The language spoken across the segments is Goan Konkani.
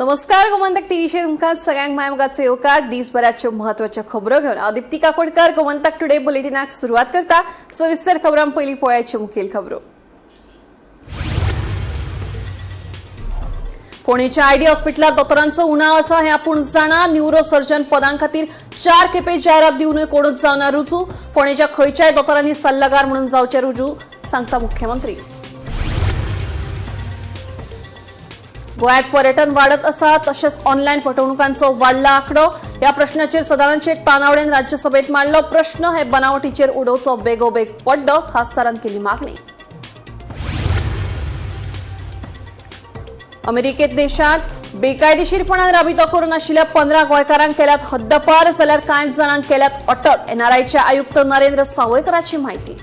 नमस्कार, गोमंतक टीव्हीचेर तुमकां सगळ्यांक माय मोगाचो येवकार. दिसभराच्यो म्हत्वाच्यो खबरो घेवन हांव दीप्ती काकोडकर गोमंतक टुडे बुलेटिनाक सुरवात करता. सविस्तर खबरां पयलीं पळयाच्यो मुखेल खबरो. फोंडेच्या आयडी हॉस्पिटलात दोतोरांचो उणाव आसा हें आपूण जाणा. न्युरो सर्जन पदां खातीर 4 खेपे जायरात दिवनूय कोणूच जावना रुजू. फोंडेच्या खंयच्याय दोतोरांनी सल्लागार म्हणून जावचे रुजू, सांगता मुख्यमंत्री. गोंयांत पर्यटन वाडत आसा तशेंच ऑनलायन फटवणुकांचो वाडला आंकडो. ह्या प्रश्नाचेर सदानंद शेट तानावडेन राज्यसभेत मांडलो प्रश्न. हे बनावटीचेर उडोवचो बेगोबेग पड्डो, खासदारान केली मागणी. अमेरिकेत देशात बेकायदेशीरपणान राबितो करून आशिल्ल्या 15 गोंयकारांक केल्यात हद्दपार, जाल्यार कांय जाणांक केल्यात अटक. एनआरआयचे आयुक्त नरेंद्र सावयकराची म्हायती.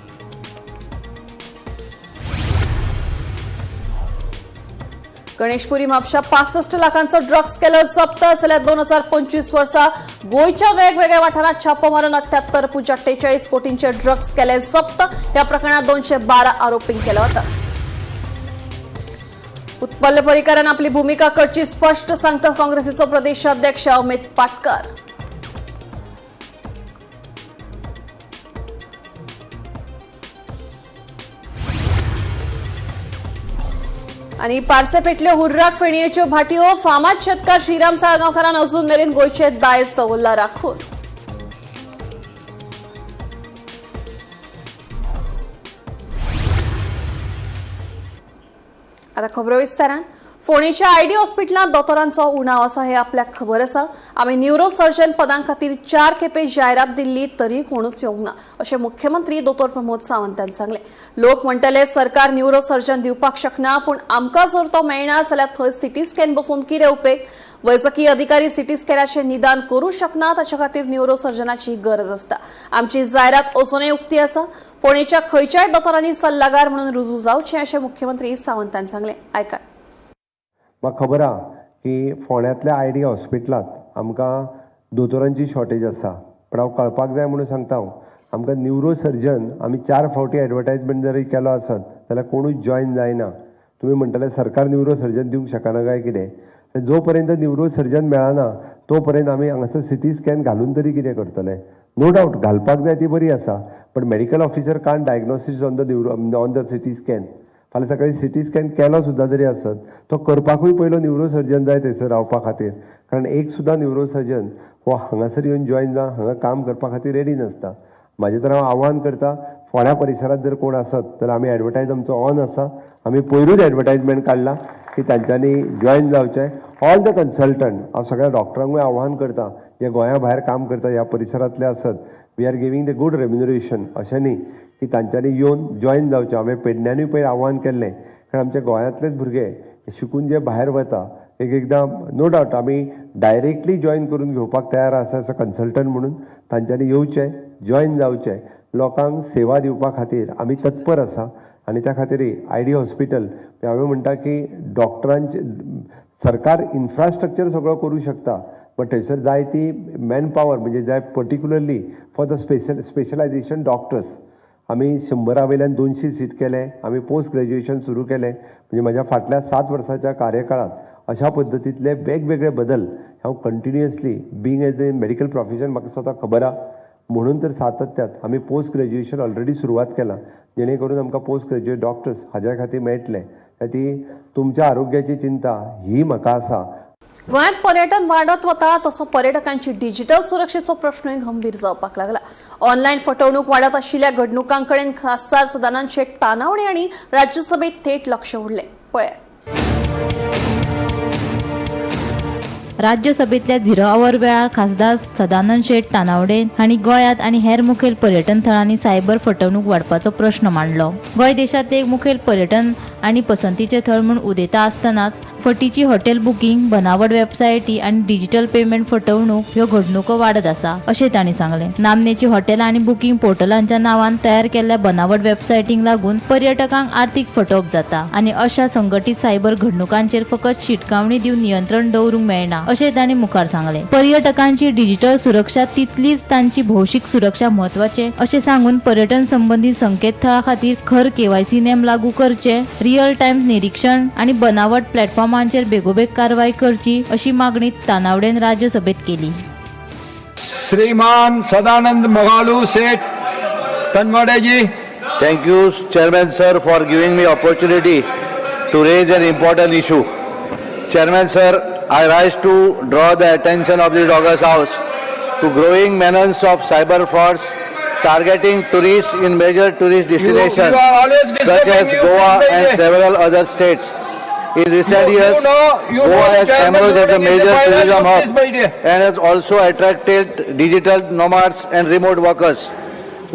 गणेशपुरी म्हापशा 65 लाखांचो ड्रग्स केलो जप्त, जाल्यार 2025 वर्सा गोंयच्या वेगवेगळ्या वाठारांत छापो मारून 78.48 कोटींचे ड्रग्स केले जप्त. ह्या प्रकरणात 212 आरोपींक केलो होता. उत्पल पर्रीकरान आपली भूमिका करची स्पष्ट, सांगता काँग्रेसीचो प्रदेशाध्यक्ष अमित पाटकर. आनी पार्से पेटल्यो हुर्राक फेणयेच्यो भाटयो. फामाद शेतकार श्रीराम साळगांवकारान अजून मेरेन गोंयचे दायज दवरला राखून. आता खबरो विस्तारान. फोंडेच्या आयडी हॉस्पिटलांत दोतोरांचो उणाव आसा हें आपल्याक खबर आसा. आमी न्युरो सर्जन पदां खातीर 4 खेपे जायरात दिल्ली तरी कोणूच येवंक ना, अशें मुख्यमंत्री दोतोर प्रमोद सावंतान सांगलें. लोक म्हणटले सरकार न्युरो सर्जन दिवपाक शकना, पूण आमकां जर तो मेळना जाल्यार थंय सिटी स्कॅन बसून कितें उपेग? वैजकी अधिकारी सिटी स्कॅनाचें निदान करूं शकना, ताच्या खातीर न्युरो सर्जनाची गरज आसता. आमची जायरात अजूनय उक्ती आसा. फोंडेच्या खंयच्याय दोतोरांनी सल्लागार म्हणून रुजू जावचें, अशें मुख्यमंत्री सावंतान सांगलें. आयकात. म्हाका खबर आहा की फोंड्यांतल्या I D हॉस्पिटलांत आमकां दोतोरांची शॉर्टेज आसा, पूण हांव कळपाक जाय म्हणून सांगता, हांव आमकां न्युरो सर्जन आमी 4 फावटी एडवर्टायजमेंट जरी केलो आसत जाल्यार कोणूच जॉयन जायना. तुमी म्हणटले सरकार न्युरो सर्जन दिवंक शकना काय कितें? जो पर्यंत न्युरो सर्जन मेळना तो पर्यंत आमी हांगासर सिटी स्कॅन घालून तरी कितें करतले? नो डावट घालपाक जाय ती बरी आसा, पण medical officer can't diagnosis on the neuro on the CT scan. फाल्यां सकाळी सिटी स्कॅन केलो सुद्दां जरी आसत तो करपाकूय पयलो न्युरो सर्जन जाय थंयसर रावपा खातीर, कारण एक सुद्दां न्युरो सर्जन हो हांगासर येवन जॉयन जावन हांगा काम करपा खातीर रेडी नासता. म्हाजें तर हांव आव्हान करता, फोंड्या परिसरांत जर कोण आसत तर आमी एडवर्टायज आमचो ऑन आसा, आमी पयरूच एडवर्टायजमेंट काडला की तांच्यांनी जॉयन जावचें. ऑल the consultant, हांव सगळ्या डॉक्टरांकूय आव्हान करता जे गोंया भायर काम करता ह्या परिसरांतले आसत, we are giving the good remuneration, अशें न्ही की तांच्यांनी येवन जॉयन जावचें. हांवें पेडण्यानूय पयर आव्हान केल्लें, कारण आमच्या गोंयांतलेच भुरगे शिकून जे भायर वता एक एकदां नो डावट आमी डायरेक्टली जॉयन करून घेवपाक तयार आसा एज अ कन्सल्टंट म्हणून, तांच्यांनी येवचें, जॉयन जावचें. लोकांक सेवा दिवपा खातीर आमी तत्पर आसा आनी त्या खातीर I D hospital हांवें म्हणटा की डॉक्टरांचे सरकार इन्फ्रास्ट्रक्चर सगळो करूं शकता, बट थंयसर जाय ती मॅन पावर म्हणजे जाय particularly for the specialization doctors. आमी 100 वयल्यान 200 सीट केले, आमी पोस्ट ग्रॅज्युएशन सुरू केलें. म्हणजे म्हाज्या फाटल्या 7 वर्साच्या कार्यकाळांत अशा पद्दतींतले वेगवेगळे बदल हांव continuously being as a medical profession म्हाका स्वता खबर आहा, म्हणून तर सातत्यात आमी पोस्ट ग्रॅज्युएशन ऑलरेडी सुरवात केलां, जेणे करून आमकां पोस्ट ग्रॅज्युएट डॉक्टर्स हाज्या खातीर मेळटले. ती तुमच्या आरोग्याची चिंता ही म्हाका आसा. गोंयांत पर्यटन वाडत वता तसो पर्यटकांची डिजिटल सुरक्षेचो प्रश्नूय गंभीर जावपाक लागला. ऑनलायन फटवणूक वाडत आशिल्ल्या घडणुकां कडेन खासदार सदानंद शेट तानावडे हांणी राज्यसभेत थेट लक्ष ओडलें. पळयात. राज्यसभेतल्या झिरो our वेळार खासदार सदानंद शेट तानावडे हांणी गोंयांत आनी हेर मुखेल पर्यटन थळांनी सायबर फटवणूक वाडपाचो प्रश्न मांडलो. गोंय देशांतलें एक मुखेल पर्यटन आनी पसंतीचें थळ म्हूण उदेता आसतनाच फटीची हॉटेल बुकींग, बनावट वेबसायटी आनी डिजिटल पेमेंट फटवणूक ह्यो घडणुको वाडत आसा अशें तांणी सांगलें. नामनेची हॉटेलां आनी बुकींग पोर्टलांच्या नांवान तयार केल्ल्या बनावट वेबसायटींक लागून पर्यटकांक आर्थीक फटोवप जाता आनी अशा संघटीत सायबर घडणुकांचेर फकत शिटकावणी दिवन नियंत्रण दवरूंक मेळना अशें तांणी मुखार सांगलें. पर्यटकांची डिजिटल सुरक्षा तितलीच तांची भौशीक सुरक्षा म्हत्वाचे अशें सांगून पर्यटन संबंदी संकेतथळा खातीर खर केवायसी नेम लागू करचे, रियल टायम निरीक्षण आनी बनावट प्लॅटफॉर्मा प्लॅटफॉर्मांचेर बेगोबेग कारवाय करची अशी मागणी तानावडेन राज्यसभेत केली. Shriman Sadanand Magalu Seth Tanwade ji. Thank you, Chairman sir, for giving me opportunity to raise an important issue. Chairman sir, I rise to draw the attention of this august house to growing menace of cyber frauds targeting tourists in major tourist destinations You are always such disturbing as you, Goa and Tanwade. Several other states. In recent years, You know Goa the has chairman emerged as a ruling is the major final tourism notice, hub my dear. And has also attracted digital nomads and remote workers.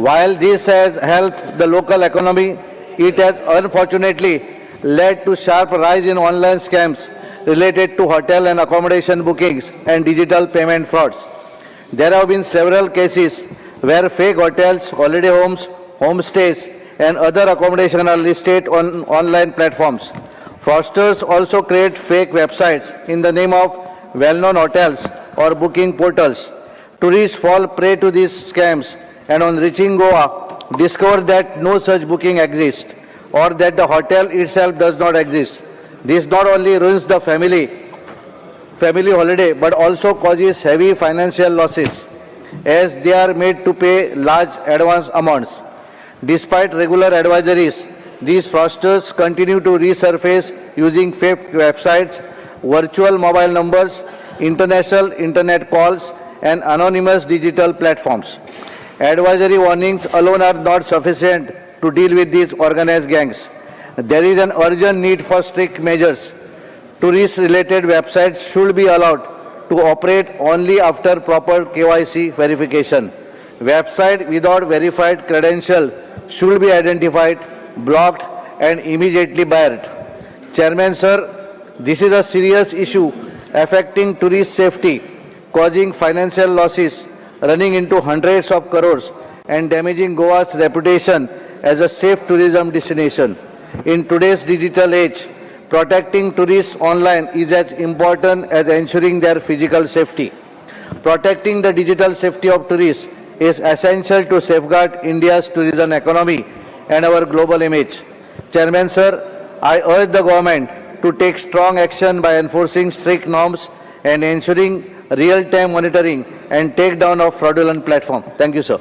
While this has helped the local economy, it has unfortunately led to sharp rise in online scams related to hotel and accommodation bookings and digital payment frauds. There have been several cases where fake hotels, holiday homes, homestays, and other accommodation are listed on online platforms. Fraudsters also create fake websites in the name of well-known hotels or booking portals. Tourists fall prey to these scams and on reaching Goa, discover that no such booking exists or that the hotel itself does not exist. This not only ruins the family holiday but also causes heavy financial losses as they are made to pay large advance amounts. Despite regular advisories, these fraudsters continue to resurface using fake websites, virtual mobile numbers, international internet calls, and anonymous digital platforms. Advisory warnings alone are not sufficient to deal with these organized gangs. There is an urgent need for strict measures. Tourist related websites should be allowed to operate only after proper KYC verification. Website without verified credential should be identified, blocked, and immediately barred. Chairman sir, this is a serious issue affecting tourist safety, causing financial losses running into hundreds of crores and damaging Goa's reputation as a safe tourism destination. In today's digital age, protecting tourists online is as important as ensuring their physical safety. Protecting the digital safety of tourists is essential to safeguard India's tourism economy and our global image. Chairman sir, I urge the government to take strong action by enforcing strict norms and ensuring real-time monitoring and takedown of fraudulent platform. Thank you, sir.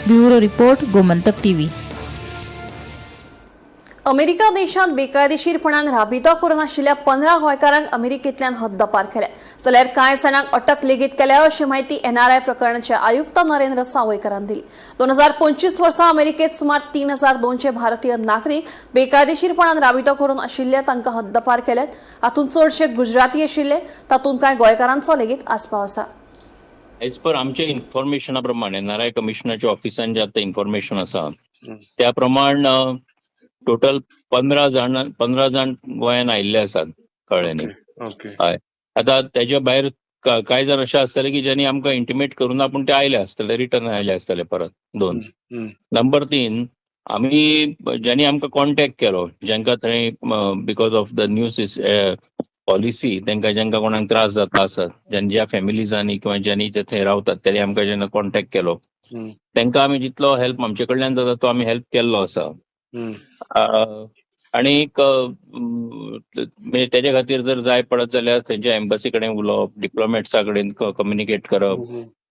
Bureau report, Gomantak TV. America देशात बेकायदेशीरपणान राबितो करून आशिल्ल्या 15 गोंयकारांक अमेरिकेंतल्यान हद्दपार केले, जाल्यार कांय जाणांक अटक लेगीत केल्या अशी म्हायती एनआरआय प्रकरणाचे आयुक्त नरेंद्र सावयकारान दिली. 2025 वर्सा अमेरिकेत सुमार 3200 भारतीय नागरीक बेकायदेशीरपणान राबितो करून आशिल्ले तांकां हद्दपार केल्यात. हातूंत चडशे गुजराती आशिल्ले. तातूंत कांय गोंयकारांचो लेगीत आस्पाव आसा. एज पर आमच्या इन्फॉर्मेशना प्रमाणे, एनआरआय कमिशनाच्या ऑफिसान जे आतां इन्फॉर्मेशन आसा त्या प्रमाण टोटल 15 जाण गोंयान आयिल्ले आसात, कळ्ळें न्ही? ओके. आतां तेज्या भायर कांय जाण अशे आसतले की ज्यांनी आमकां इंटिमेट करूं ना, पूण ते आयले आसतले, रिटर्न आयले आसतले परत. दोन. नंबर तीन, आमी ज्यांनी आमकां कॉन्टेक्ट केलो, जांकां थंय because of the new policy तांकां जांकां कोणाक त्रास जाता आसत, ज्या फॅमिलीजांनी किंवा ज्यांनी ते थंय रावतात, तेणी आमकां जेन्ना कॉन्टेक्ट केलो, तांकां आमी जितलो हेल्प आमचे कडल्यान जाता तो आमी हेल्प केल्लो आसा. आणि म्हणजे तेजे खातीर जर जाय पडत जाल्यार थंयच्या एम्बसी कडेन उलोवप, डिप्लोमॅट्सा कडेन कम्युनिकेट करप,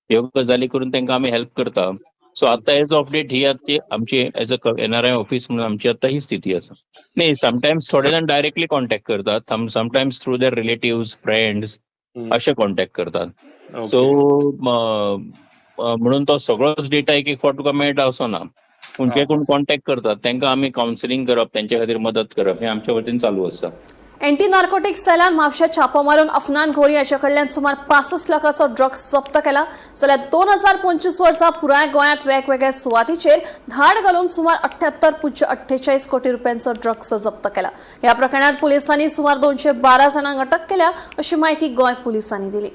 ह्यो गजाली करून तांकां आमी हेल्प करता. सो आतां एज ऑफ डेट ही आतां आमची एज अ एनआरआय ऑफिस म्हणून आमची आतां ही स्थिती आसा. न्ही, समटायम्स थोडे जाण डायरेक्टली कॉन्टेक्ट करतात, sometimes through their relatives, friends अशे कॉन्टेक्ट करतात. सो म्हणून तो सगळोच डेटा एक एक फावट तुका मेळटा असो ना, पूण जे कोण कॉन्टेक्ट करतात तांकां आमी कावन्सिलींग करप, तेंच्या खातीर मदत करप हें आमच्या वतीन चालू आसा. अँटी नार्कोटिक सेलान म्हापशा छापो मारून अफनान घोरी हाच्या कडल्यान सुमार 65 लाखाचो ड्रग्स जप्त केला, जाल्यार 2025 वर्सा पुराय गोंयांत वेगवेगळ्या सुवातीचेर धाड घालून सुमार 78.48 कोटी रुपयांचो ड्रग्स जप्त केला. ह्या प्रकरणात पुलिसांनी सुमार 212 जाणांक अटक केल्या अशी माहिती गोंय पुलिसांनी दिली.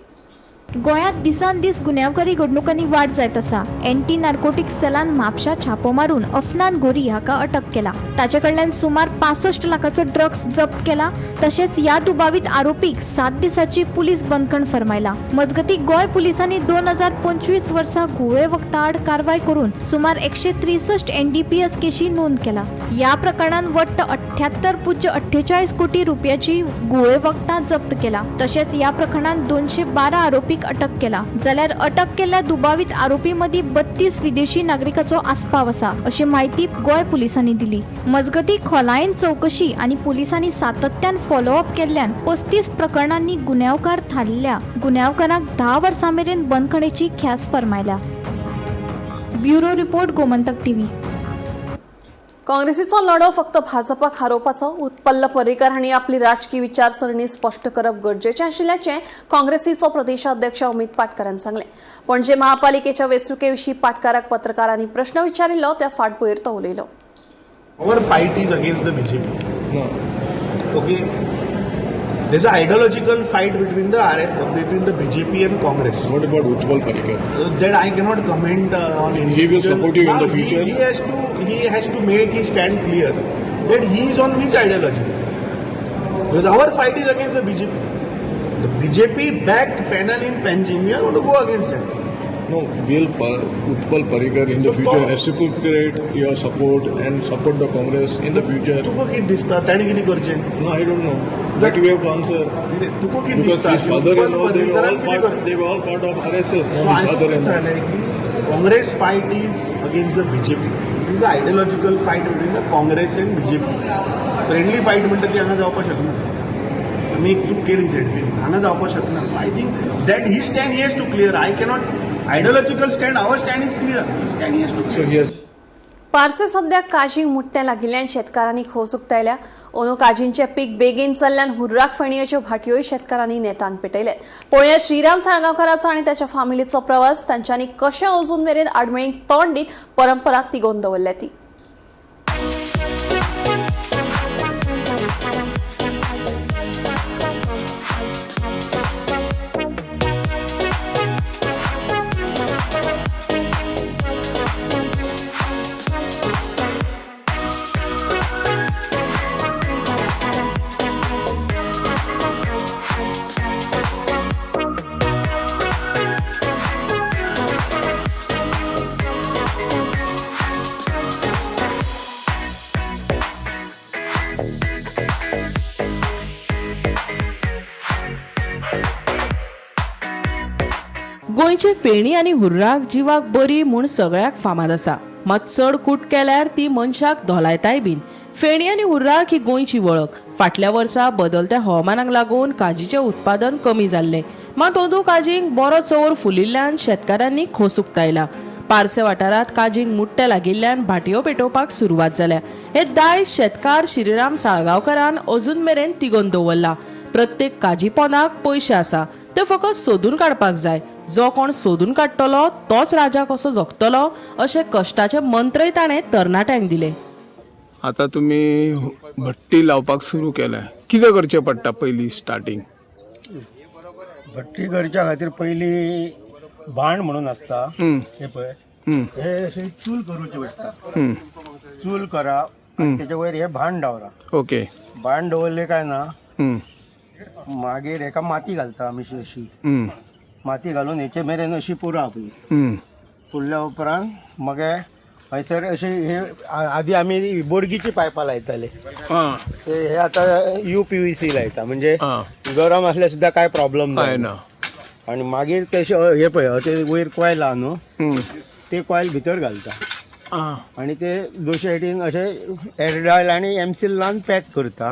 गोंयांत दिसान दीस गुन्यांवकारी घडणुकांनी वाड जायत आसा. एंटी नार्कोटिक्स सेलान म्हापशा छापो मारून अफनान गोरी हाका अटक केला. ताचे कडल्यान सुमार 65 लाखाचो ड्रग्स जप्त केला. तशेंच ह्या दुबावीत आरोपीक 7 दिसाची पुलीस बंदखण फर्मायला. मजगतीं गोंय पुलिसांनी 2025 वर्सा घुंवळे वखदां आड कारवाय करून सुमार 163 एनडीपीएस केशी नोंद केला. ह्या प्रकरणान वट्ट 78.48 कोटी रुपयाची घुंवळे वखदां जप्त केला. तशेंच ह्या प्रकरणात 212 आरोपीक अटक केला. जाल्यार अटक केल्ल्या दुबावीत आरोपी मदीं 32 विदेशी नागरिकाचो आस्पाव आसा अशी म्हायती गोंय पुलिसांनी दिली. मजगतीं खोलायेन चवकशी आनी पुलिसांनी सातत्यान फॉलोअप केल्ल्यान 35 प्रकरणांनी गुन्यांवकार थारिल्ल्या गुन्यांवकारांक 10 वर्सां मेरेन बंदखणीची ख्यास्त फर्मायल्या. Bureau report, Gomantak TV. काँग्रेसीचो लढो फक्त भाजपाक हारोवपाचो. उत्पल्ल पर्रीकर हांणी आपली राजकी विचारसरणी स्पश्ट करप गरजेचें आशिल्ल्याचें काँग्रेसीचो प्रदेशाध्यक्ष अमित पाटकारान सांगलें. पणजे महापालिकेच्या वेंचणुके विशीं पाटकाराक पत्रकारांनी प्रश्न विचारिल्लो त्या फाटभुंयेर तो उलयलो. Our fight is against the BJP. No. Okay. There's an ideological fight between the BJP and Congress. What about Utpal Parrikar? That I cannot comment on. He will support you in the future. He has to make his stand clear that he is on which ideology. Because our fight is against the BJP. The BJP backed panel in Panjim. We are going to go against that. No, will Utpal Parrikar in the future reciprocate your support and support the Congress in the future? तुका कितें दिसता ताणें कितें करचें? No, I don't know. But we have to answer. तुका कितें Because दिसता? his father-in-law, they were all part of RSS. So his father-in-law. Congress fight is against the BJP. It is an ideological fight between the Congress and BJP. Friendly fight म्हणटा ती हांगा जावपाक शकना. आमी एक चूक केली झेडपीन, हांगा जावपाक शकना. So I think that he stand he has to clear. I cannot ideological stand, our stand is clear. Stand he has to So he has. Parse सध्या काजींक मुट्ट्या लागिल्ल्यान शेतकारांनी खोस उक्तायल्या. अंदू काजींचें पीक बेगीन चल्ल्यान हुर्राक फेणयेच्यो भाटयोय शेतकारांनी नेटान पेटयल्यात. पळोवया श्रीराम साळगांवकाराचो आनी ताच्या फामिलीचो प्रवास, तांच्यांनी कशें अजून मेरेन आडमेळींक तोंड दीत परंपरा तिगोवन दवरल्या ती. गोंयची फेणी आनी हुर्राक जिवाक बरी म्हूण सगळ्याक फामाद आसा. मात चड कूट केल्यार ती मनशाक धोलायताय बीन. फेणी आनी हुर्राक ही गोंयची वळख. फाटल्या वर्सा बदलत्या हवामानाक लागून काजीचें उत्पादन कमी जाल्लें. मात अंदू काजींक बरो चंवर फुलिल्ल्यान शेतकारांनी खोस उक्तायला. पार्से वाठारांत काजींक मुट्टे लागिल्ल्यान भाटयो पेटोवपाक सुरवात जाल्या. हे दायज शेतकार श्रीराम साळगांवकारान अजून मेरेन तिगोवन दवरला. प्रत्येक काजी पोनाक पयशे आसा, ते फकत सोदून काडपाक जाय. जो कोण सोदून काडटलो तोच राजा कसो जगतलो अशे कश्टाचे मंत्रय ताणें तरणाट्यांक दिले. आता तुमी भट्टी लावपाक सुरू केल्या, कितें करचें पडटा पयलीं स्टार्टींग? भट्टी करच्या खातीर पयलीं भाण म्हणून आसता, हे पळय, हे अशें चूल करूची पडटा. चूल करा, तेच्या वयर हे भाण दवरा. ओके. भाण दवरले काय ना मागीर हेका माती घालता आमी अशी. माती घालून हेचे मेरेन अशी पुरा आपली. पुरल्या उपरांत मगे हयसर अशी हे आदी आमी बोडगीची पायपां लायताले, ते हे आतां UPVC लायता, म्हणजे गरम असल्यार सुद्दां काय प्रॉब्लम जायना. आनी मागीर तेशे हे पळय ते वयर कॉयल आहा न्हू, ते कॉयल भितर घालता आनी ते दोन सायडीन अशे एरडायल आनी एमसील लावन पॅक करता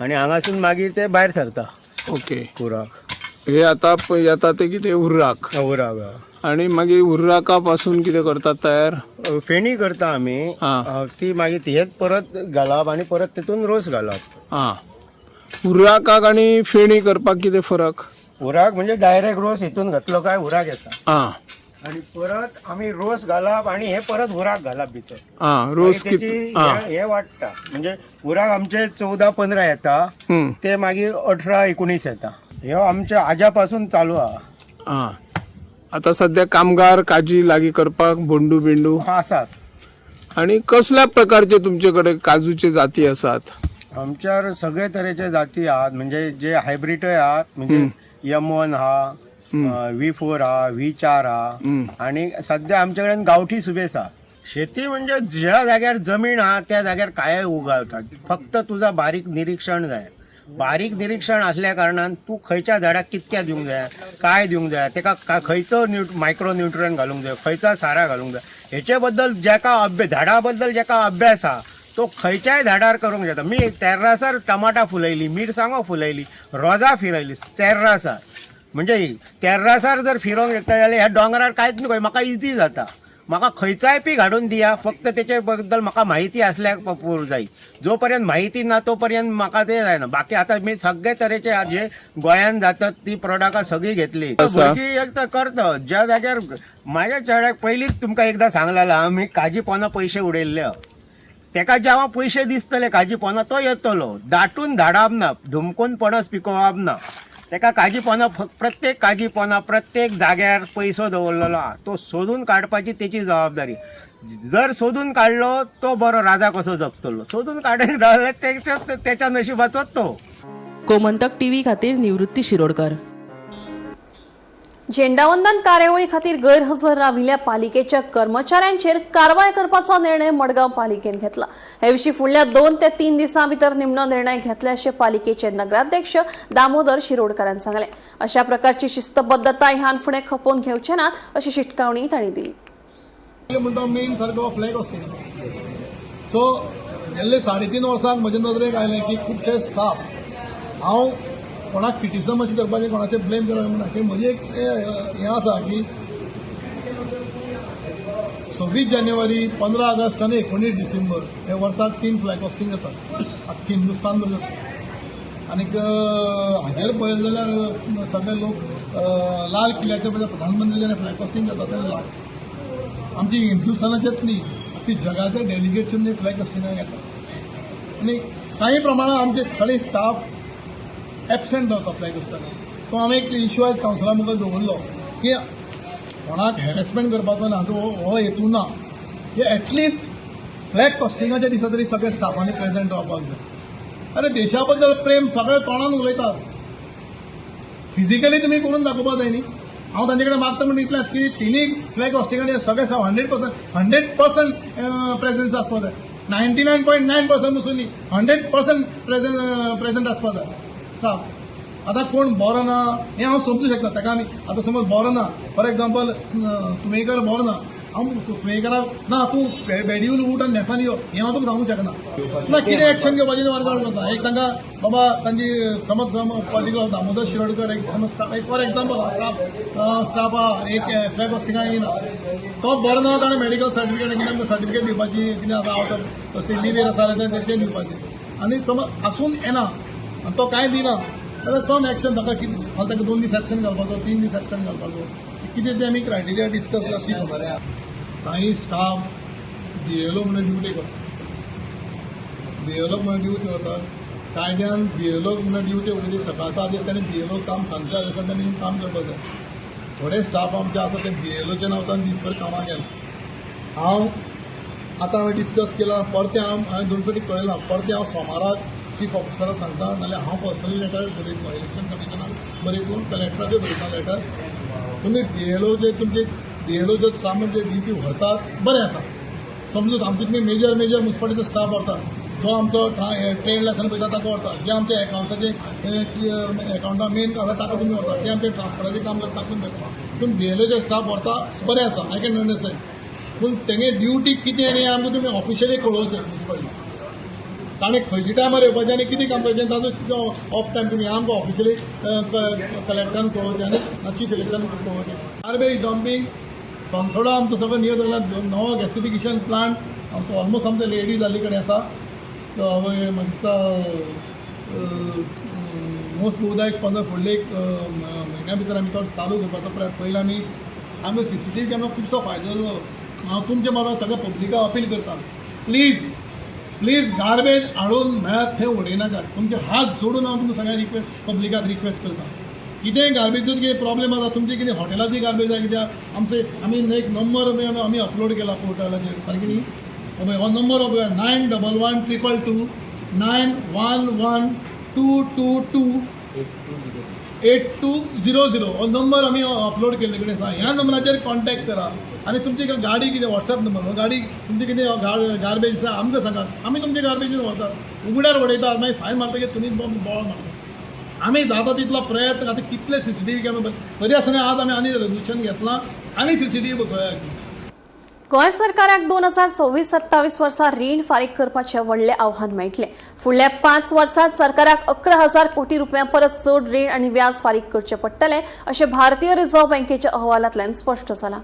आनी हांगासून मागीर ते भायर सरता. ओके. उराक हे आता येता ते कितें उर्राक. उराक. आनी मागीर उर्राका पासून कितें करतात तयार? फेणी करता आमी, ती मागीर हेच परत घालप आनी परत तितून रोस घालप. उर्राकाक आनी फेणी करपाक कितें फरक? उराक म्हणजे डायरेक्ट रोस हितून घातलो काय उराक येता. आनी परत आमी रोस घालप आनी हे परत उराक घालप भितर. रोस हे वाडटा, म्हणजे उराक आमचे 14-15 येता, ते मागीर 18-19 येता. ह्यो आमच्या आज्या पासून चालू आहा. आं, आतां सद्या कामगार काजी लागीं करपाक बोंडू बिंडू आसात. आनी कसल्या प्रकारचे तुमचे कडेन काजूचे जाती आसात? आमच्यार सगळे तरेचे जाती आहात, म्हणजे जे हायब्रीडय आहात, म्हणजे M1 हा, V4 हा, V4 हा, आणि सध्या आमच्या कडेन गांवठी सुबेस आहा. शेती म्हणजे ज्या जाग्यार जमीन आहा त्या जाग्यार काय उगावतात, फक्त तुझा बारीक निरीक्षण जाय. बारीक निरीक्षण असल्या कारणान तूं खंयच्या झाडाक कितक्या दिवंक जाय, काय दिवंक जाय, तेका खंयचो मायक्रो न्युट्रियंट घालूंक जाय, खंयचा सारा घालूंक जाय, हेचे बद्दल जेका झाडा बद्दल जेका अभ्यास आहा तो खंयच्याय झाडार करूंक जाता. मी तेर्रासार टमाटा फुलयली, मिरसांगो फुलयली, रोजां फिरयली तेर्रासार. म्हणजे तेर्रासार जर फिरोवंक शकता जाल्यार ह्या दोंगरार कांयच न्हय, म्हाका इजी जाता. म्हाका खंयचाय पीक हाडून दिया, फक्त तेचे बद्दल म्हाका म्हायती आसल्यार पुरो जाय. जो पर्यंत म्हायती ना तो पर्यंत म्हाका ते जायना. बाकी आतां मी सगळे तरेचे जे गोंयान जातात ती प्रोडक्टां सगळीं घेतली. भुरगीं एक तर करता ज्या जाग्यार म्हाज्या चेड्याक पयलींच तुमकां एकदां सांगलेलें, आमी काजी पोना पयशे उडयल्ले. तेका जेव्हा पयशे दिसतले काजी पोना तो येतलो. दाटून धाडप ना, धुमकून पणस पिकोवप ना. तेका काजी पोना प्रत्येक काजी पोना प्रत्येक जाग्यार पयसो दवरलेलो आहा, तो सोदून काडपाची तेची जबाबदारी. जर सोदून काडलो तो बरो राजा कसो जगतलो, सोदून काडून जाल्यार तेच्या नशिबाचोच तो. गोमंतक टीव्ही खातीर निवृत्ती शिरोडकर. झेंडावंदन कार्यावळी खातीर गैरहजर राविल्ल्या पालिकेच्या कर्मचाऱ्यांचेर कारवाय करपाचो निर्णय मडगांव पालिकेन घेतला. हे विशीं फुडल्या 2 ते 3 दिसां भितर निमणो निर्णय घेतले अशें पालिकेचे नगराध्यक्ष दामोदर शिरोडकारान सांगलें. अशा प्रकारची शिस्तबद्धताय ह्यान फुडें खपोवन घेवचे नात अशी शिटकावणी तांणी दिली. म्हणटा मेन सारको फ्लॅग होस्टिंग. सो गेल्ले 3.5 वर्सांक म्हजे नदरेक आयलें की खुबशे स्टाफ, हांव कोणाक क्रिटिसम अशें करपाचें, कोणाचें ब्लेम करपाचें म्हणना, की म्हजी एक हें आसा की 26 जानेवारी, 15 ऑगस्ट आनी 19 डिसेंबर हे वर्साक 3 फ्लॅग होस्टिंग जाता आख्खी हिंदुस्तान भर जाता. आनीक हाजेर पळयलें जाल्यार सगळे लोक लाल किल्ल्याचेर पळय प्रधानमंत्री जेन्ना फ्लॅग होस्टिंग करता तेन्ना आमची हिंदुस्थानाचेच न्ही ती जगाचे डेलिगेशन फ्लॅग होस्टिंगाक येता. आनी कांय प्रमाणात आमचे थोडे स्टाफ एबसेंट रावता फ्लॅग होस्टिंगाक. तो हांवें एक इश्यू आयज कावन्सिला मुखार दवरलो की कोणाक हॅरेसमेंट करपाचो ना, हो हेतू ना, की एटलिस्ट फ्लॅग होस्टिंगाच्या दिसा तरी सगळे स्टाफांनी प्रेझेंट रावपाक जाय. अरे देशा बद्दल प्रेम सगळे तोंडान उलयतात, फिजिकली तुमी करून दाखोवपाक जाय न्ही. हांव तांचे कडेन मागता म्हणून इतलेंच की तिनूय फ्लॅग होस्टिंगांनी सगळे 100% प्रेझेन्स आसपाक जाय. 99.9% पसून न्ही, 100% प्रेझेंट आसपाक जाय स्टाफ. आतां कोण बरो ना हें हांव समजूं शकता ताका. आमी आतां समज बरो ना, फॉर एग्जाम्पल तुमेकर बरो ना, हांव तुमेकराक ना तूं बेडीवन उठ आनी न्हेसान यो हें हांव तुका सांगूंक शकना. ना कितें एक्शन घेवपाचें तें वर्कआउट करता. एक तांकां बाबा तांची समज पर्टिक्युलर दामोदर शिरोडकर एक समज स्टाफ, एक फॉर एग्जाम्पल स्टाफ आहा, एक फ्लॅग होस्टिंगाक येयना, तो बरो ना, ताणें मेडिकल सर्टिफिकेट कितें सर्टिफिकेट दिवपाची, कितें आतां आवट ऑफ स्टेट लिव्हेर आसा जाल्यार तें दिवपाचें. आनी समज आसून येना आनी तो कांय दिना जाल्यार सम एक्शन ताका कितें, हांव ताका 2 दीस एबसेंट घालपाचो, 3 दीस एबसेंट घालपाचो, कितें तें आमी क्रायटेरिया डिस्कस करची. कांय स्टाफ BLO म्हणून ड्युटी करता, BLO म्हणून ड्युटी वता. कायद्यान BLO म्हणून ड्युटी वयली सकाळचो आदेश ताणें BLO काम सांजच्या आदेशान ताणें काम करपाक जाय. थोडे स्टाफ आमचे आसा ते BLOच्या नांवान दीसभर कामाक गेले. हांव आतां हांवें डिस्कस केलां, परतें हांव हांवें 2 फावटी कळयलां, परतें हांव सोमाराक चीफ ऑफिसराक सांगता, नाल्यार हांव पर्सनली लेटर बरयतलो, इलेक्शन कमिशनाक बरयतलो, कलेक्टराकूय बरयता लेटर. तुमी BLO जे तुमचे BLO जे स्टाफ जे ड्युटी व्हरतात बरें आसा, समजूत आमचे तुमी मेजर मुन्सिपालिटीचो स्टाफ व्हरतात, जो आमचो ट्रेड लायसन पळयता ताका व्हरतात, जे आमचे एकावंटाचे एकावंटा मेन आसा ताका तुमी व्हरतात, जे आमचे ट्रान्सफराचें काम करता ताका तुमी व्हरता. तुमी BLOचे स्टाफ व्हरता बरें आसा, I can understand, पूण तेंगे ड्युटी कितें आनी आमकां तुमी ऑफिशियली कळोवचें मुन्सिपालिटी. ताणें खंयच्या टायमार येवपाचें आनी कितें काम करचें ताजो कितें ऑफ टायम तुमी आमकां ऑफिशियली कलेक्टरान कळोवचें आनी चीफ इलेक्शन कळोवचें. गार्बेज डम्पींग सोमसोडा आमचो सगळो नियर जाला, नवो गॅसिफिकेशन प्लांट ऑलमोस्ट आमचो रेडी जाल्ले कडेन आसा. म्हाका दिसता मोस्ट बहुदा एक 15 फुडले एक म्हयन्या भितर आमी तो चालू करपाचो प्रयत्न. पयलीं आमी आमकां CCTV camera खुबसो फायदो जालो. हांव तुमचे बरोबर सगळ्या पब्लिकाक अपील करता, प्लीज प्लीज गार्बेज हाडून मेळत थंय उडयनाकात. तुमचे हात जोडून हांव तुमकां सगळ्या रिक्वेस्ट पब्लिकाक रिक्वेस्ट करता कितेंय गार्बेजचो कितें प्रॉब्लेम आसा, तुमची कितें हॉटेलाची गार्बेज आसा, कित्याक आमचे आमी एक नंबर आमी अपलोड केला पोर्टलाचेर, सारकें न्ही? हो नंबर 911 222 911 222 8200 हो नंबर आमी अपलोड केल्ले कडेन आसा. ह्या नंबराचेर कॉन्टॅक्ट करा आनी तुमची गाडी कितें वॉट्सॅप नंबर, गाडी तुमची कितें गार्बेज आसा आमकां सांगात, आमी तुमची गार्बेजीन व्हरतात, उगड्यार उडयतात, मागीर फायन मारतकीर तुमीच बोवाळ मारता. आमी जाता तितलो प्रयत्न, आतां कितले CCTV camera तरी आसतना आज आमी आनी रेजोल्युशन घेतलां आनी CCTV बसोवया. गोंय सरकाराक 2026-27 वर्सा रीण फारीक करपाचें व्हडलें आव्हान मेळटलें. फुडल्या 5 वर्सांत सरकाराक 11,000 कोटी रुपयां परस चड रीण आनी व्याज फारीक करचें पडटलें अशें भारतीय रिझर्व्ह बँकेच्या अहवालांतल्यान स्पश्ट जालां.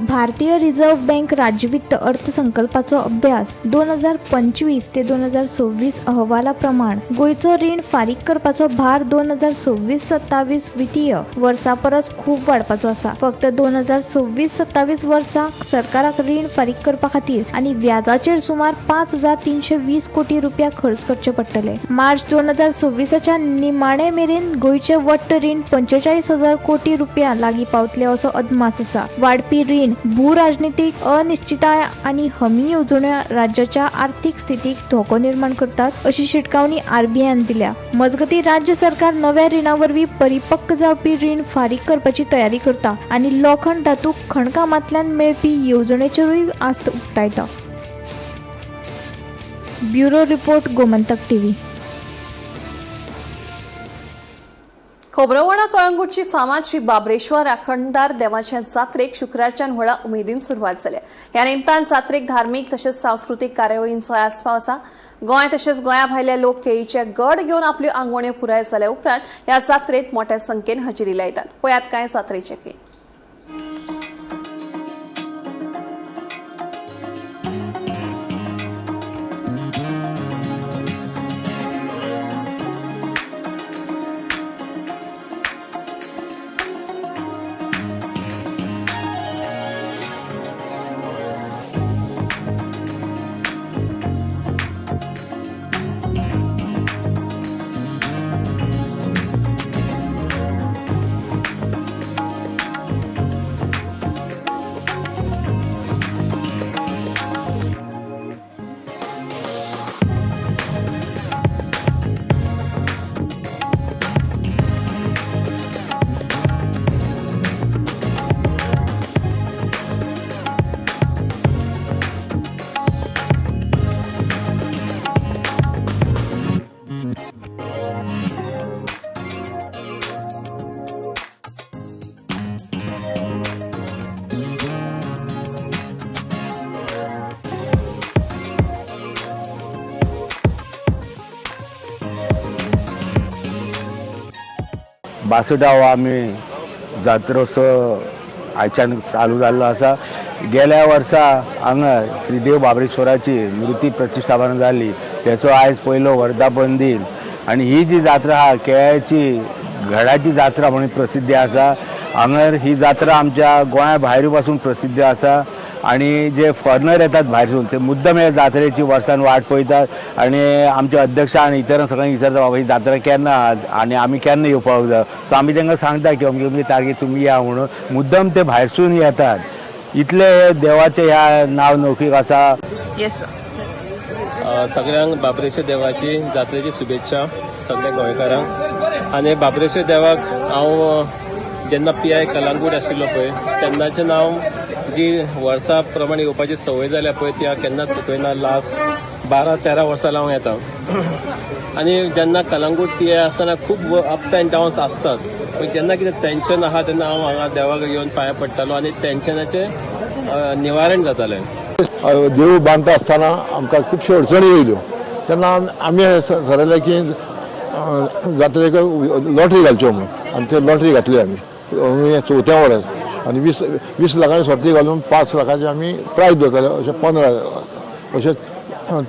भारतीय रिझर्व्ह बँक राज्यवित्त अर्थसंकल्पाचो अभ्यास 2025 ते 2026 अहवाला प्रमाण गोंयचो रीण फारीक करपाचो भार 2026-27 वित्तीय वर्सा परस खूब वाडपाचो आसा. फक्त 2026-27 वर्सा सरकाराक रीण फारीक करपा खातीर आनी व्याजाचेर सुमार 5,320 कोटी रुपया खर्च करचे पडटले. मार्च 2026च्या निमाणे मेरेन गोंयचे वट्ट रीण 45,000 कोटी रुपया लागीं पावतले असो अदमास आसा. वाडपी रीण, भू राजनीतीक अनिश्चितताय आनी हमी येवजण्यो राज्याच्या आर्थिक स्थितीक धोको निर्माण करतात अशी शिटकावणी RBIन दिल्या. मजगती राज्य सरकार नव्या रिणा वरवीं परिपक्व जावपी रीण फारीक करपाची तयारी करता आनी लोखण धातू खणकामांतल्यान मेळपी येवजणेचेरूय आस्त उक्तायता. Bureau report, Gomantak TV. खोबरोवणा कळंगूटची फामाद श्री बाबरेश्वर राखणदार देवाच्या जात्रेक शुक्रारच्यान व्हडा उमेदीन सुरवात जाल्या. ह्या निमतान जात्रेक धार्मीक तशेंच सांस्कृतीक कार्यावळींचो आस्पाव आसा. गोंय तशेंच गोंया भायले लोक केळीचे गड घेवन आपल्यो आंगवण्यो पुराय जाल्या उपरांत ह्या जात्रेत मोठ्या संख्येन हजेरी लायतात. पळयात कांय जात्रेचे खेळ. बासुटा हो आमी जात्रोत्सव आयच्यान चालू जाल्लो आसा. गेल्या वर्सा हांगा श्री देव बाबरेश्वराची मूर्ती प्रतिश्ठापना जाली, तेचो आयज पयलो वर्धापन दिन. आनी ही जी जात्रा आहा केळ्याची घडाची जात्रा म्हणून प्रसिद्धी आसा. हांगर ही जात्रा आमच्या गोंया भायर पासून प्रसिद्धी आसा आनी जे फॉरेनर येतात भायरसून ते मुद्दम ह्या जात्रेची वर्सान वाट पळयतात आनी आमचे अध्यक्ष आनी इतर सगळ्यांक विचारता बाबा ही जात्रा केन्ना आहा आनी आमी केन्ना येवपाक जाय. सो आमी तांकां सांगता की अमकी अमकी तारखेर तुमी या म्हणून. मुद्दम ते भायरसून येतात. इतले देवाचें ह्या नांव नौकीक आसा. येस. सगळ्यांक बाबरेश्वर देवाची जात्रेची शुभेच्छा सगळ्या गोंयकारांक. आनी बाबरेश्वर देवाक हांव जेन्ना PI Calangute आशिल्लो पळय तेन्नाच्यान हांव जी वर्सा प्रमाणे येवपाची संवय जाल्या पळय ती हांव केन्नाच चुकयना. लास्ट 12-13 वर्सां हांव येता. आनी जेन्ना कलंगूट PI आसतना खूब अप्स एंड डावन्स आसतात, पूण जेन्ना कितें टेन्शन आहा तेन्ना हांव हांगा देवाक येवन पांया पडटालो आनी टेन्शनाचें निवारण जातालें. देवूळ बांदता आसतना आमकां खुबश्यो अडचणी येयल्यो तेन्ना आमी थारायलें की जात्रेक लॉटरी घालच्यो म्हणून आनी ते लॉटरी घातली आमी चवथ्या वर्स आनी 20 लाखांची सर्ती घालून 5 लाखांची आमी प्रायज दवरताले. अशें 15 अशें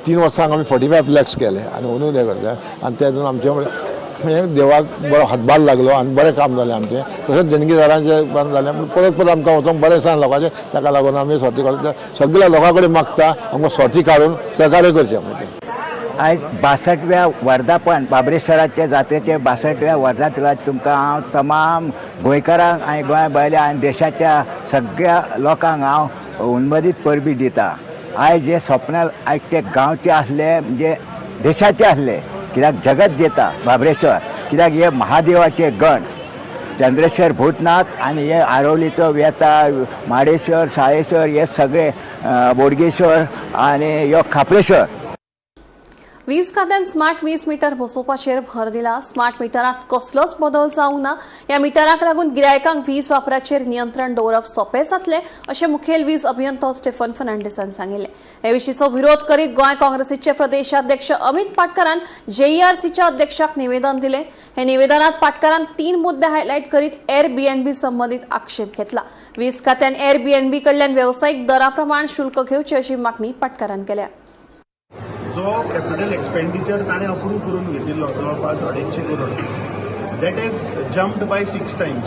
3 वर्सांक आमी 45 लॅक्स केले आनी अंदू तें करता आनी तेतून आमचें हें देवाक बरो हातभार लागलो आनी बरें काम जालें आमचें. तशेंच देणगीदारांचें काम जालें पूण परत परत आमकां वचोंक बरें दिसना लोकांचें, ताका लागून आमी सर्ती काडून सगळ्या लोकां कडेन मागता आमकां सर्ती काडून सहकार्य करचें. आयज 62व्या वर्धापन बाबरेश्वराच्या जात्रेचे 62व्या वर्धापनाक तुमकां हांव तमाम गोंयकारांक आनी गोंया भायल्या आनी देशाच्या सगळ्या लोकांक हांव उन्मदीत परबी दिता. आयज हे स्वप्न आयज ते गांवचे आसले, म्हणजे देशाचे आसले, कित्याक जगत जेता बाबरेश्वर, कित्याक हे महादेवाचे गण चंद्रेश्वर भूतनाथ आनी हे आरोलीचो वेताळ, माडेश्वर, साळेश्वर, हे सगळे बोडगेश्वर आनी ह्यो खापरेश्वर. वीज खात्यान स्मार्ट वीज मीटर बसोवपाचेर भर दिला. स्मार्ट मिटरांत कसलोच बदल जावंक ना. ह्या मिटराक लागून गिरायकांक वीज वापराचेर नियंत्रण दवरप सोंपें जातलें अशें मुखेल वीज अभियंतो स्टेफन फर्नांडीसान सांगिल्लें. हे विशींचो विरोध करीत गोंय काँग्रेसीचे प्रदेशाध्यक्ष अमित पाटकरान जेईआरसीच्या अध्यक्षाक निवेदन दिलें. हे निवेदनात पाटकरान तीन मुद्दे हायलायट करीत एअरबीएनबी संबंदीत आक्षेप घेतला. वीज खात्यान एअरबीएनबी कडल्यान वेवसायीक दरा प्रमाण शुल्क घेवचें अशी मागणी पाटकरान केल्या. जो कॅपिटल एक्सपेंडिचर ताणें अप्रूव करून घेतिल्लो जवळपास 250 crore, that has jumped by six times.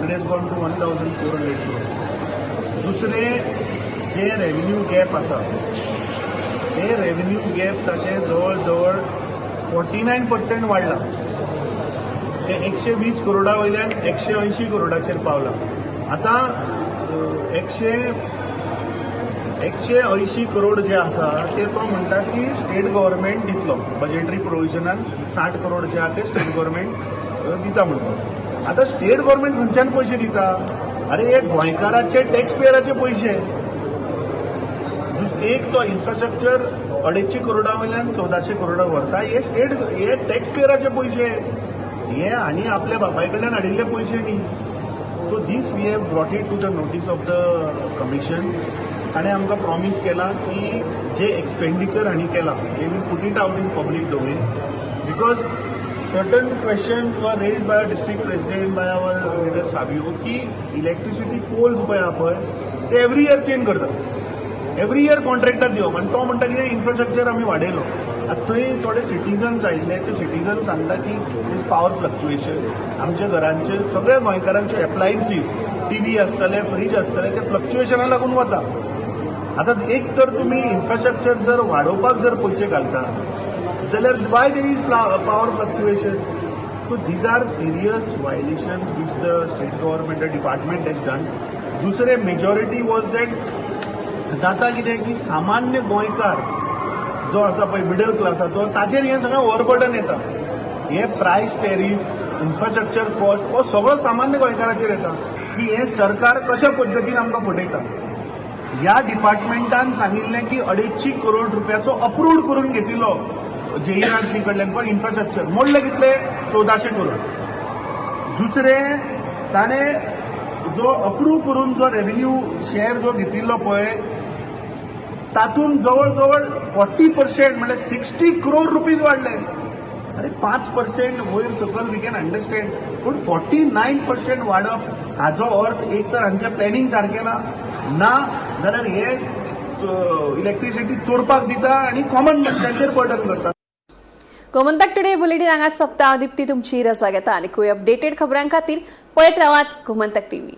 It has gone to 1,400 crores. दुसरें, जे रेव्हेन्यू गॅप आसा, ते रेव्हेन्यू गॅप ताचे जवळ जवळ 49% वाडला. ते 120 करोडा वयल्यान 180 करोडाचेर पावला. आतां 180 करोड जे आसा ते तो म्हणटा की स्टेट गव्हर्मेंट दितलो. बजेटरी प्रोविजनान 60 करोड जे आहा ते स्टेट गव्हर्मेंट दिता म्हणटा. आतां स्टेट गव्हर्मेंट खंयच्यान पयशे दिता? अरे, हे गोंयकाराचे टॅक्स पेयराचे पयशे. एक तो इन्फ्रास्ट्रक्चर 250 करोडा वयल्यान 1400 करोडा व्हरता. हे स्टेट, हे टॅक्स पेयराचे पयशे हे आनी आपल्या बापाय कडल्यान हाडिल्ले पयशे न्ही. So this we have brought it to the notice of the commission. ताणें आमकां प्रॉमीस केलां की जे एक्सपेंडिचर हांणी केलां, they will put it out in public domain, because certain questions were raised by our district president, by our leader Savio, की इलेक्ट्रिसिटी पोल्स पळय आहा पळय, ते एवरी इयर चेंज करतात, एवरी इयर कॉन्ट्रॅक्टार दिवप. आनी तो म्हणटा कितें, इन्फ्रास्ट्रक्चर आमी वाडयलो. आतां थंय थोडे सिटीजन्स आयिल्ले, ते सिटीजन सांगता की दीस पावर फ्लक्च्युएशन आमच्या घरांचे, सगळ्या गोंयकारांचे एप्लायन्सीस, टीव्ही आसतले, फ्रीज आसतले, ते फ्लक्च्युएशना लागून वता. आतां एक तर तुमी इन्फ्रास्ट्रक्चर जर वाडोवपाक जर पयशे घालता जाल्यार why there is power fluctuation? So these are serious violation which the state government department has done. दुसरे मेजॉरिटी वॉज that जाता कितें की सामान्य गोंयकार जो आसा पळय, मिडल क्लासाचो, ताचेर हें सगळें ओवरबर्डन येता. हे प्रायस टॅरीफ, इन्फ्रास्ट्रक्चर कॉस्ट हो सगळो सामान्य गोंयकाराचेर येता की हें सरकार कशा पद्दतीन आमकां फटयता. ह्या डिपार्टमेंटान सांगिल्लें की 250 करोड रुपयाचो अप्रूव्ड करून घेतिल्लो जेईआरसी कडल्यान फॉर इन्फ्रास्ट्रक्चर. मोडले कितले? 1400 करोड. दुसरें, ताणें जो अप्रूव करून जो रेव्हेन्यू शेअर जो घेतिल्लो पळय, तातूंत जवळ जवळ 40%, म्हणल्यार 60 करोड रुपीज वाडले. अरे, 5% वयर सकल we can understand, पूण 49% वाडप हाजो अर्थ एक तर हांचें प्लॅनिंग सारकें ना, ना जाल्यार हे इलेक्ट्रिसिटी चोरपाक दिता आनी कॉमन मनशांचेर बर्डन करता. गोमंतक टुडे बुलेटीन हांगाच सोंपता. दीप्ती तुमची रजा घेता. आनी अपडेटेड खबरां खातीर पळयत रावात गोमंतक टीव्ही.